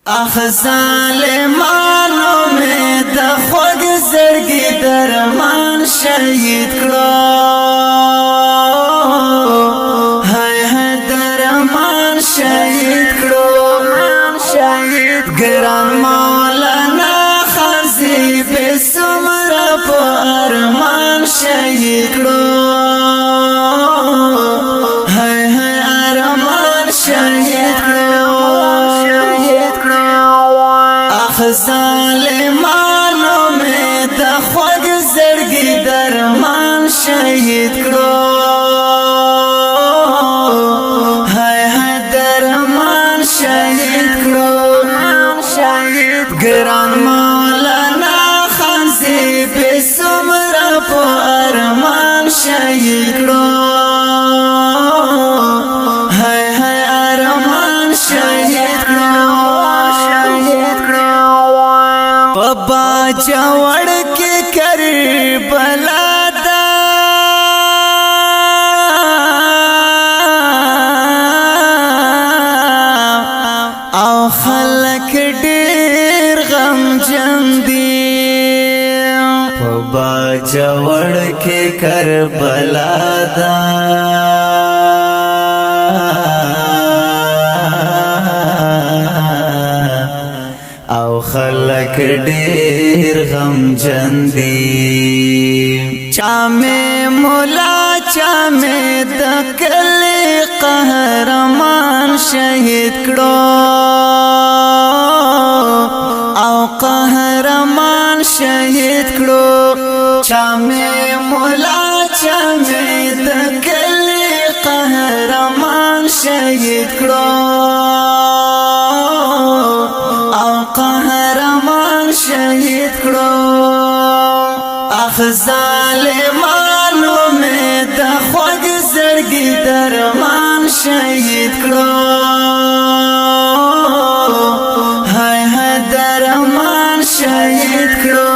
اخ ظالمانو مې د خوږ زړګي درمان شهید کړو، هاي هاي درمان شهید کړو. ګران مولانا خانزي به سمره په ارمان شهید کړو، هاي هاي ارمان شهید کړو. اخ ظالمانو مې د خوږ زړګي درمان شهید کړو، هاي هاي درمان شهید کړو. ګران مولانا خانزي به سمره په ارمان شهید کړو، هاي هاي ارمان شهید کړو. په باجوړ کې کربلا ده، او خلک ډیر غمجن دي. په باجوړ کې کربلا ده، او خلک ډیر غمجن دي. چا مې مولا، چا مې د کلي قهرمان شهید کړو، او قهرمان شهید کړو. چا مې مولا، چا مې د کلي قهرمان شهید کړو، او قهرمان شهید کړو. اخ ظالمانو مې د خوږ زړګي درمان شهید کړو، هاي هاي درمان شهید کړو.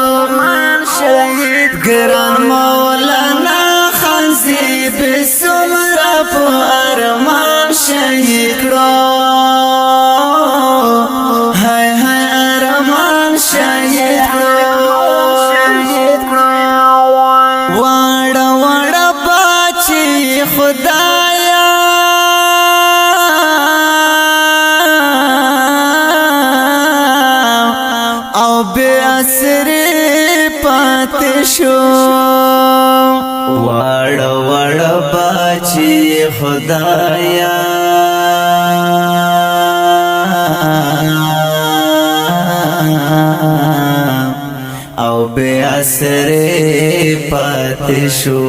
ګران مولانا خانزي به سمره په ارمان شهید کړو، هاي هاي ارمان شهید کړو. واړه واړه بچي خدایا، او بے اسرې پاتې شو. واړه واړه بچي خدایا، او بے اسرې پاتې شو.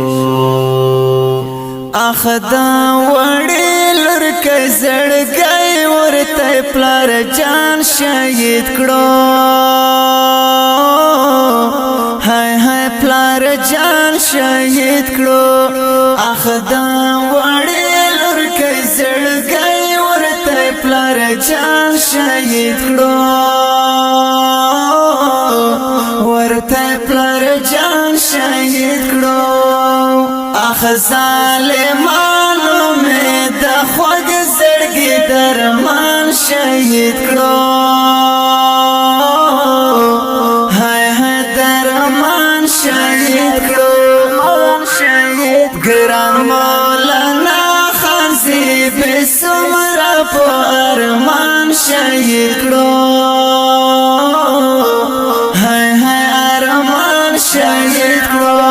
اخ دا وړې لورکې زړګی ورته پلار جان شهید کړو، هاي هاي پلار جان شهید کړو. اخ دا وړې لورکې زړګی ورته پلار جان شهید کړو، ورته پلار جان شهید کړو. اخ ظالمانو مې د خوږ زړګي درمان شهید کړو، هاي هاي درمان شهید کړو. ګران مولانا خانزي به سمره په ارمان شهید کړو، هاي هاي ارمان شهید کړو.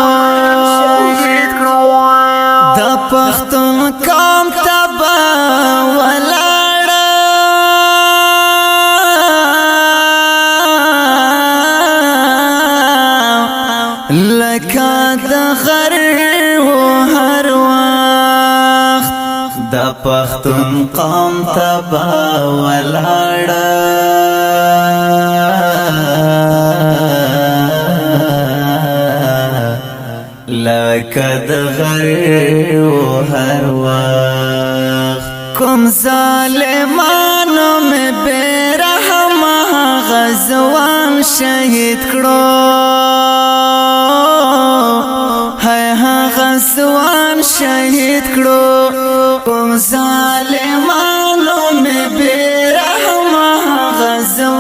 د پښتون قوم تبا ولاړه، لکه د غر و هر وخت. د پښتون قوم تبا ولاړه، لکه د غر و هر وخت. کوم ظالمانو مې بې رحمه غزوان شهید کړو، هاي هغه ځوان شهید کړو. کوم ظالمانو مې بې رحمه غزوان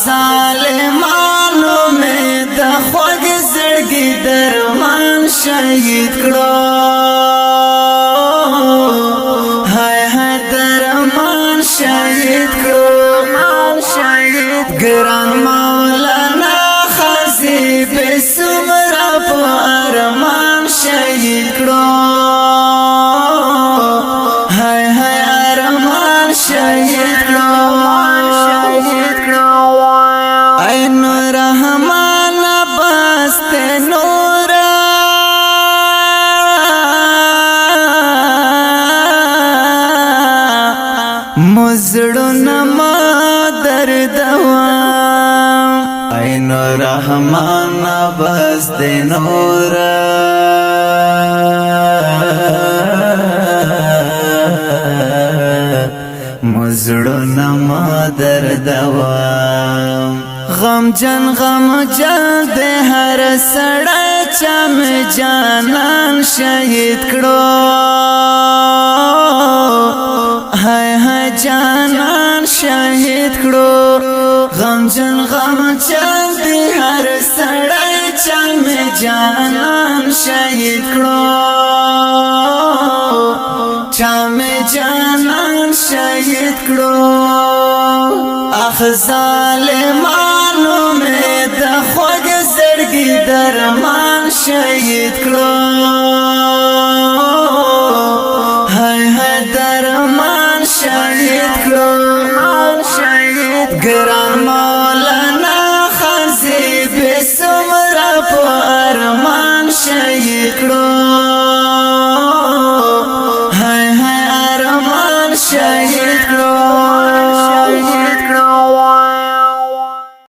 ظالمانو مې د خوږ زړګي درمان شهید کړو. هاي هاي، درمان شهید کړو. ګران مولانا خاصی به سمرا په ارمان شهید کړو. هاي هاي، ارمان شهید کړو. عین رحمان بست نور، مزړونه ما دردوا. عین رحمان بس د نور، مزړونه ما دردوا. غم جن غم جن د هر سړی چم جانان شهید کړو. هاي هاي، جانان شهید کړو. غم جن غم جن د هر سړی چم جانان شهید کړو. چم جانان شهید کړو. اخ ظالمانو مې د خوږ زړګي درمان شهید کړو. هاي هاي، درمان شهید کړو. ګران مولانا خاصی به سمرا په ارمان شهید کړو. هاي هاي، ارمان شهید.